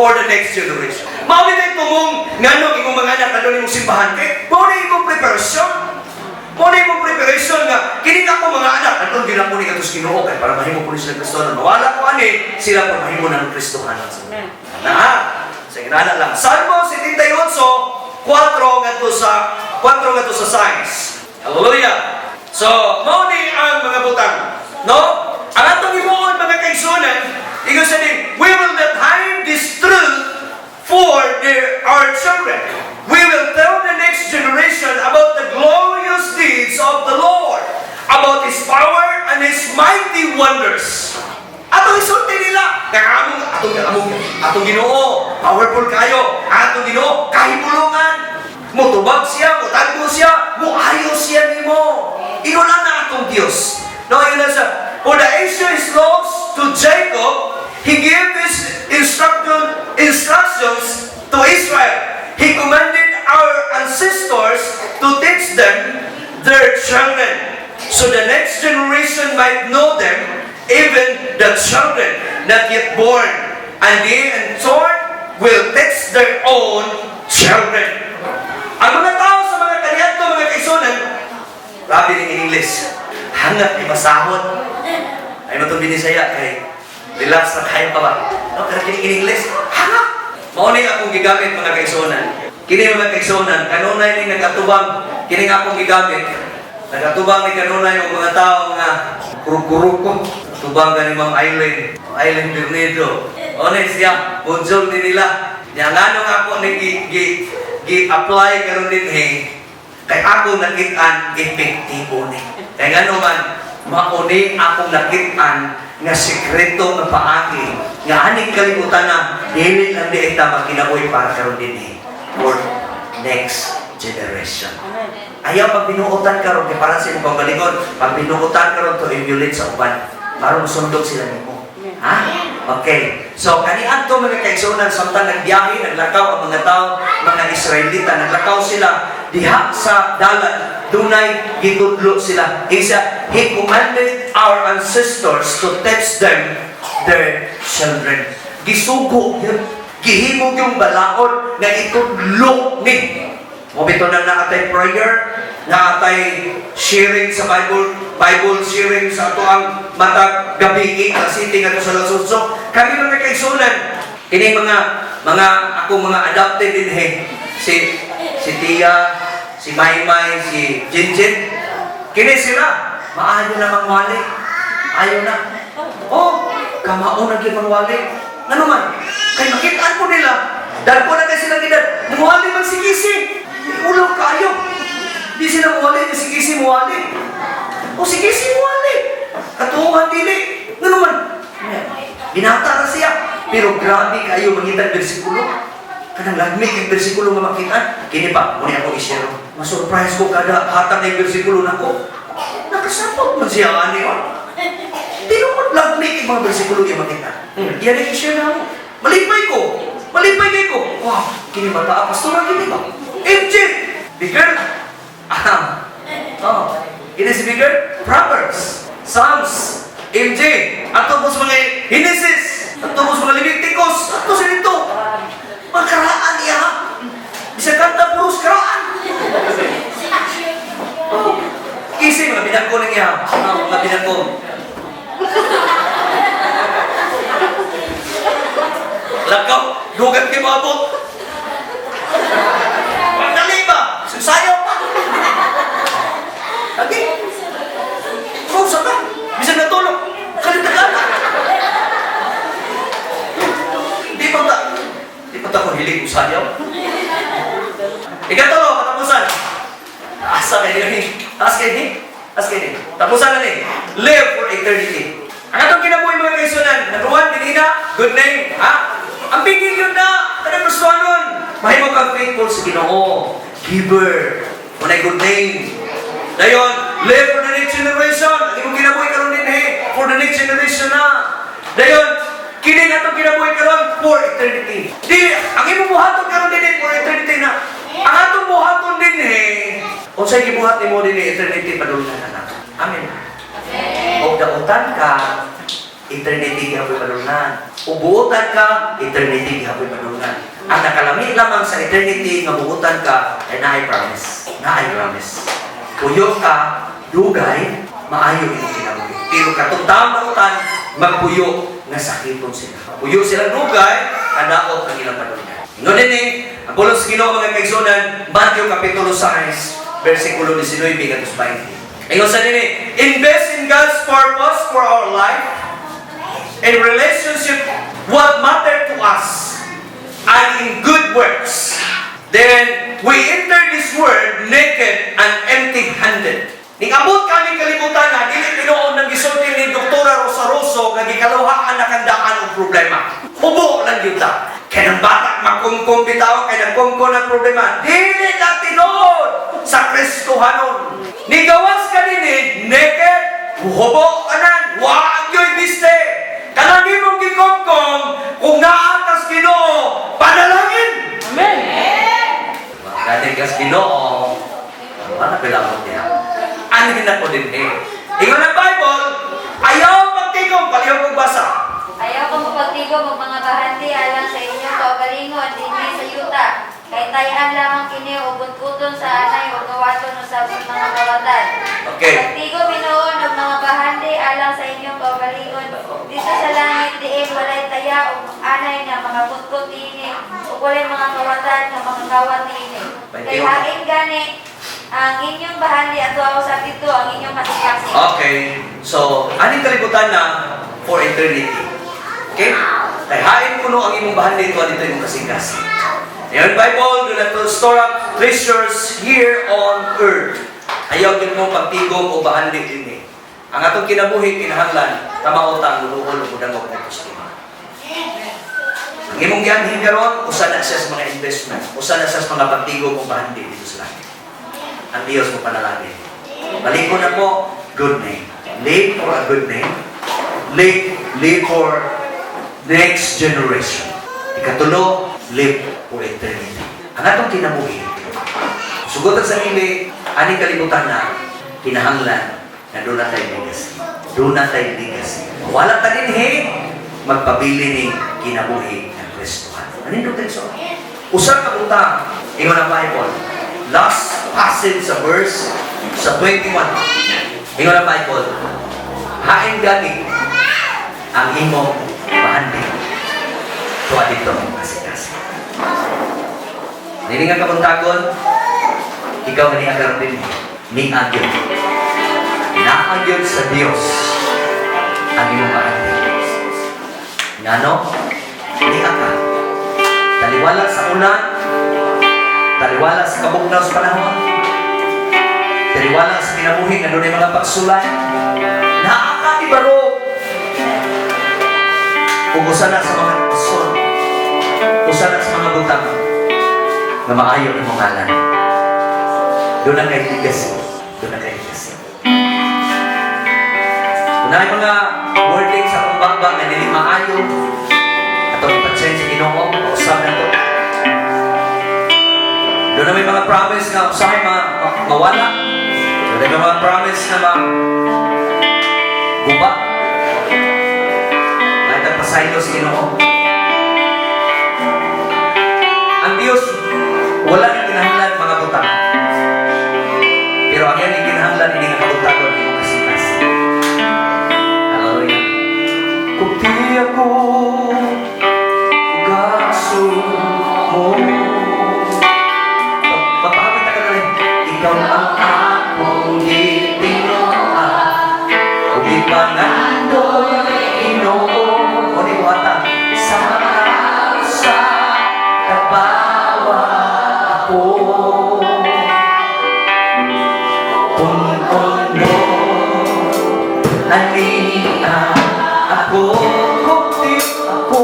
B: for the next generation. Mao ni tumong nganong imong mga anak adto imong simbahan kay mao ni imong preparasyon. Mao ni imong preparation nga kini ako mga anak adto gyud ako ni kadto sa Ginoo kay para mahimo ko ni sila Kristohanon. Mawala ko ani sila para mahimo ng Kristohanon.
C: Amen.
B: Na, sa inana lang. Salmo 78, 4 ngadto sa 4 ngadto sa 6. Hallelujah. So, mao ni ang mga butang. No? Ang atong himuon, mga kaigsuonan, ingon sa ni, we will not hide this truth for our children. We will tell the next generation about the glorious deeds of the Lord, about His power and His mighty wonders. Atong isulti nila, nga among atong among atong Ginoo, powerful kayo, atong Ginoo, kahibulungan. Mutubag siya, mutagbo siya, muayo siya nimo. Ingon na atong Dios. No, yun na siya. For the issue is lost to Jacob, he gave his instructions to Israel. He commanded our ancestors to teach them their children, so the next generation might know them, even the children not yet born. And they in turn will teach their own children. Ang mga tao sa mga kaniadto, mga kaigsuonan, grabe ning English. Hangat ni basahon. Ay matong binisaya kay relax na kayo pa ba? No, pero kini in English, hangat. Mao ni akong gigamit, mga kaigsuonan. Kini, mga kaigsuonan, kanunay ni nagatubang kini nga akong gigamit. Nagatubang ni kanunay og mga tao nga kuruk-kuruk. Tubang gani Ma'am Eileen, Eileen Bernedo. Honest siya, bonjour ni nila. Nya ngano nga ako ni gi, gi, gi-apply karon dinhi kay ako nakit-an epektibo ni. Kay ngano man mauni akong nakit-an nga sekreto nga paagi nga aning kalibutan na dili lang di ita magkinabuhi para karon dinhi, for next generation. Ayaw pag binuotan karon kay para sa imong kaugalingon, pag binuotan karon to emulate sa uban, para sundog sila nimo. Ha? Okay. So, kaniadto, mga kaigsuonan, samtang nagbiyahe, naglakaw ang mga tao, mga Israelita, naglakaw sila diha sa dalan, dunay gitudlo sila. Isa, he commanded our ancestors to teach them their children. Gisugo yun. Gihimo yung balaod na itudlo ni. Mao bitaw nang naatay prayer, naatay sharing sa Bible, Bible sharing sa ato ang matag gabi sa city ngadto sa alas 8. Kami, mga kaigsuonan, kini mga ako mga adopted dinhi, si si Tia, si Maymay, si Jinjin. Kini sila, maayo na mangwali. Ayo na. Oh, kamao na gyud mangwali. Ngano man? Kay makitaan po nila. Dahil po na kay sila gidad. Muwali man si Kisi. Ulaw kayo. Di sila muwali, si Kisi muwali. O si Kisi muwali. Katuhan dili. Ngano man? Binata na siya. Pero grabe kayo mangitag bersikulo. Kanang lagmi kay bersikulo nga makita. Kini pa, muna ako i-share. Ma-surprise ko kada hatag ng bersikulo nako. Nakasapot man siya ani oh. Tinuod lagmi kay mga bersikulo nga makita. Iya na i-share na ako. Malipay ko. Malipay kay ko. Wow, kini bata pastor kini ba? MJ, bigger. Ah. Oh, kini si bigger Proverbs, Psalms, MJ, ato po sa mga Genesis, ato po sa mga Leviticus, ato sa dito. Makaraan niya. Bisa kanta puros karaan. Oh. Kisi mga binangko ng iya. Ah, mga binangko. Lakaw, dugat kay maabot. Pagdali ba? Sayaw pa. Lagi. Rusa ka. Bisan natulog. Kalitagan na. Di pa ta. Di pa ta ko hilig ko sayaw. Ikatulo, katapusan. Asa kayo ni? Taas kayo ni? Taas kayo ni? Tapusan na ni. Live for eternity. Ang atong kinabuhi, mga kaigsuonan, number one, dinina, good name. Ha? Ang bigig yun na, kanang Kristohanon. Mahimo kang faithful sa Ginoo. Giver. Unay good name. Dayon, live for the next generation. Ang imong kinabuhi karon dinhi, for the next generation na. Dayon, kini nga atong kinabuhi karon for eternity. Dili ang imong buhaton karon dinhi for eternity na. Ang atong buhaton dinhi, unsay gibuhat nimo dinhi eternity padulngan na. Amen. Og dautan ka, Eternity gihapoy padulngan. Ug buotan ka, eternity gihapoy padulngan. Ang nakalami lamang sa eternity nga buotan ka ay naay promise. Naay promise. Puyo ka, dugay, maayo imong kinabuhi. Pero katong taong buotan, magpuyo nga sakiton sila. Puyo sila dugay, kadaot ang ilang padulngan. Ingon din ang pulong sa Ginoo, mga kaigsuonan, Matthew Kapitulo 6, versikulo 19 ngadto 20. Ingon sa nini, invest in God's purpose for our life, in relationship, what matter to us, and in good works. Then we enter this world naked and empty-handed. Ning abot kami kalibutan na dili tinuod nang gisulti ni Doktora Rosa Roso nga gikaluhaan na kandaan og problema. Hubo lang gyud ta. Kay nang bata magkumkum bitaw, kay nagkumkum ng problema. Dili na tinuod sa Kristohanon. Nigawas ka dinhi naked, hubo kanan, wa gyoy biste. Kanang imong gikumkum kung naa kas Ginoo, panalangin.
C: Amen.
B: Gani kas Ginoo, wala kailangan niya. Anhin ako din eh. Ingon ang Bible, ayaw pagtigom, palihog og basa.
D: Ayaw ko mapagtigom og mga bahandi alang sa inyong kaugalingon dinhi sa yuta. Kay tayaan lamang kini og butbuton sa anay ug kawaton usab sa mga kawatan. Pagtigom hinuon og mga bahandi alang sa inyong kaugalingon didto sa langit, diin walay taya ug anay nga makabutbot niini ug walay mga kawatan nga makakawat niini. Kay hain gani ang inyong bahandi, adtoa usab didto ang inyong kasing-kasing.
B: Okay. So, aning kalibutan na for eternity. Okay? Kay hain kuno ang imong bahandi, tuwa didto imong kasing-kasing. Ayon Bible, do not store up treasures here on earth. Ayaw gyud mo pagtigom o bahandi dinhi. Ang atong kinabuhi kinahanglan kamao ta ang muluol ug mudangop ngadto sa Ginoo. Ang imong gianhin karon, usa na siya sa mga investment, usa na siya sa mga pagtigom o bahandi didto sa langit. Ang Diyos mo panalangin. Balik ko na po, good name. Live for a good name. Live for next generation. Ikatulo, live for eternity. Ang atong kinabuhi, sugotan sa ili, aning kalibutan na, kinahanglan na doon na tayo legacy. Doon na tayo legacy. Wala ta dinhi, magpabili ni kinabuhi ng Kristohan. Anong tayo so? Usa ka butang, ingon ang Bible, last passage sa verse sa 21. Ingon ang Bible, hain gani ang imong bahandi. Tuwa didto kasing-kasing. Nini nga kabuntagon, ikaw nga niagar din, niagyod. Naagyod sa Dios ang imong bahandi. Ngano? Nia ka. Taliwala sa ulan, taliwala sa kabugnaw sa panahon, taliwala sa kinabuhi nga dunay mga pagsulay, naa ka ni Barok. Ug usa na sa mga rason, usa na sa mga butang nga maayo imong ngalan. Duna kay legacy. Duna kay legacy. Kung naay mga wording sa akong baba nga dili maayo, atong ipa-change sa Ginoo, pausab na to. Duna may mga promise nga usahay mawala. Duna may mga promise na ma guba. May tagpasaylo sa Ginoo. Ang Diyos, wala nang kinahanglan mga butang. Pero ang iyang gikinahanglan ini nga kabuntagon, imong kasing-kasing. Hallelujah. Kung di ako ugaso mo. Mapahamit ka na rin. Ikaw ang akong gitinguha. Ug ipangandoy, Ginoo. O ni buhata. Sa kabawa ako. Pun-on mo, ania ako. Kung di ako,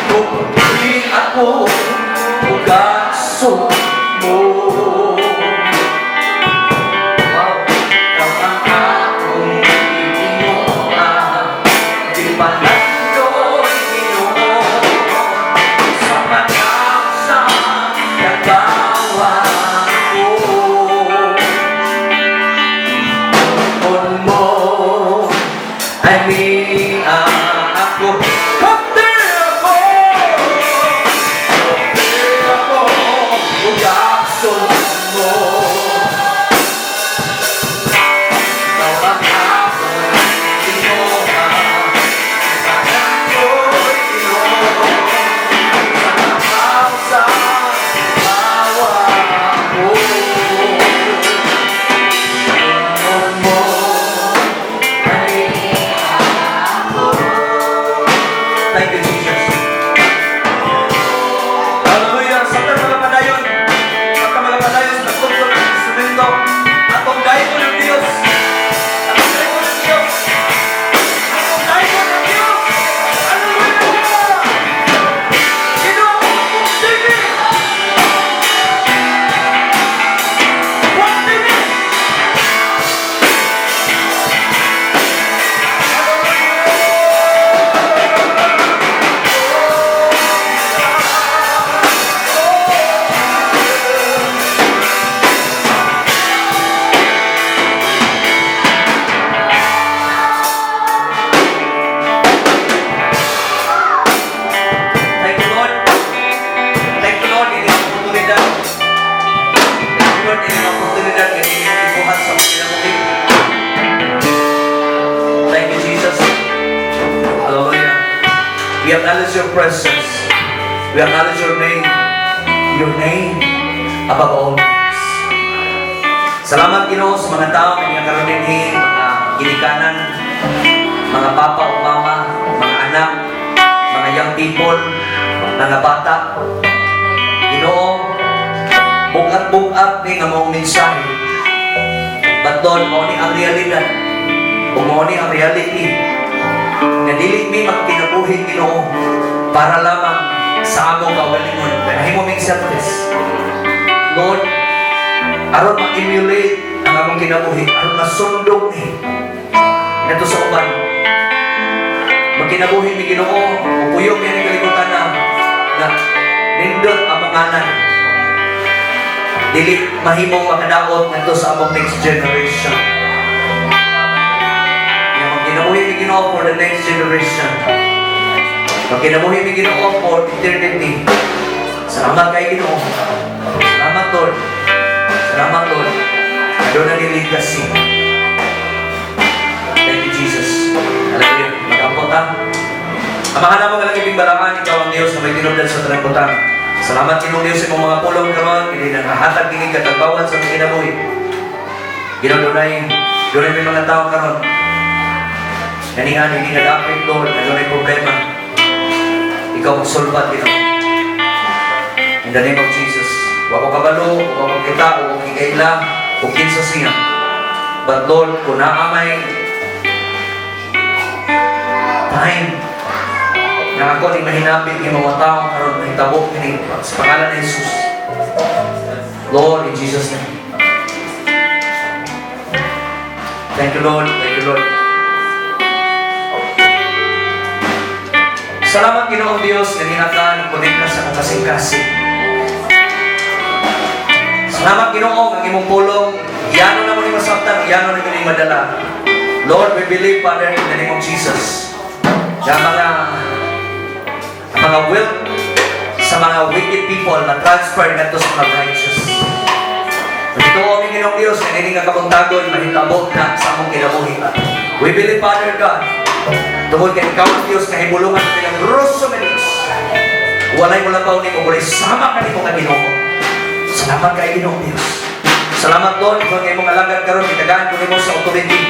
B: kung di ako ugaso mo. Wow, ikaw ang akong gitinguha. Di pangandoy, Ginoo. Sa mga sa kagawa ko. Pun mo, ania. Sundan mo. Ikaw ang akong Ginoo. Tanan ko'y Ginoo. Sa bawa ko. Ingon mo, ay ako. Thank you, Jesus. Hallelujah. Sa mga padayon, sa mga padayon sa pagtugtog ng instrumento, atong daygon ang Diyos. Atong daygon ang Diyos. Atong daygon ang Diyos. Hallelujah! Ginoo, sige! One minute! Thank you, Lord. Thank you, Lord. Ini ang oportunidad. Thank you, Lord. Ini ang oportunidad nga inyong ibuhat sa mga kinabuhi. Thank you, Jesus. Hallelujah. We acknowledge your presence. We acknowledge your name. Your name above all names. Salamat, Ginoo, sa mga tao nga karon dinhi, mga ginikanan, mga papa o mama, mga anak, mga young people, mga bata. Ginoo, bugat-bugat ni nga maong mensahe. But Lord, mao ni ang realidad. Ug mao ni ang reality. Nga dili mi magkinabuhi, Ginoo, para lamang sa among kaugalingon. Pero ming selfish. Lord, aron ma-emulate ang among kinabuhi, aron masundong ni ngadto sa uban. Magkinabuhi mi, Ginoo, upuyong mi ang kalibutan na na nindot ang pangalan. Dili mahimong makadaot ngadto sa among next generation. Nga magkinabuhi mi, Ginoo, for the next generation. Magkinabuhi mi, Ginoo, for eternity. Salamat kay Ginoo. Salamat, Lord. Salamat, Lord. Aduna ni legacy. Thank you, Jesus. Hallelujah. Mag-ampo ta. Amahan namo nga langibing balaan, ikaw ang Diyos na may tinubdan sa tanang butang. Salamat, Ginoong Diyos, sa imong mga pulong karon, kini nanghahatag kini katagbawan sa mga kinabuhi. Ginoo, dunay may mga tao karon. Ganihan, hindi nadapit, Lord, na dunay problema. Ikaw ang solbat, Ginoo. In the name of Jesus. Wa ko kabalo, wa ko kita, wa ko kikaila, o kinsa siya. But Lord, kung naa may time na ako ni mahinapit ng mga tao karon mahitabo kini sa pangalan ni Jesus. Lord, in Jesus' name. Thank you, Lord. Thank you, Lord. Salamat, Ginoong Diyos, nga ginaka ni konekta sa akong kasing-kasing. Salamat, Ginoo, ang imong pulong, yano na mo ni masabtan, yano na ni madala. Lord, we believe, Father, in the name of Jesus, na mga wealth sa mga wicked people na transfer ngadto sa mga righteous. Ito ang Ginoong Diyos, nga ini nga kabuntagon, mahitabo na sa among kinabuhi. We believe, Father God, tungod kay ikaw ang Diyos, kahibulungan bilang roso nga Diyos. Walay mo labaw nimo, walay sama kanimo nga Ginoo. Salamat kay Ginoong Diyos. Salamat, Lord, kung imong alagad karon gitagaan ko nimo sa authority.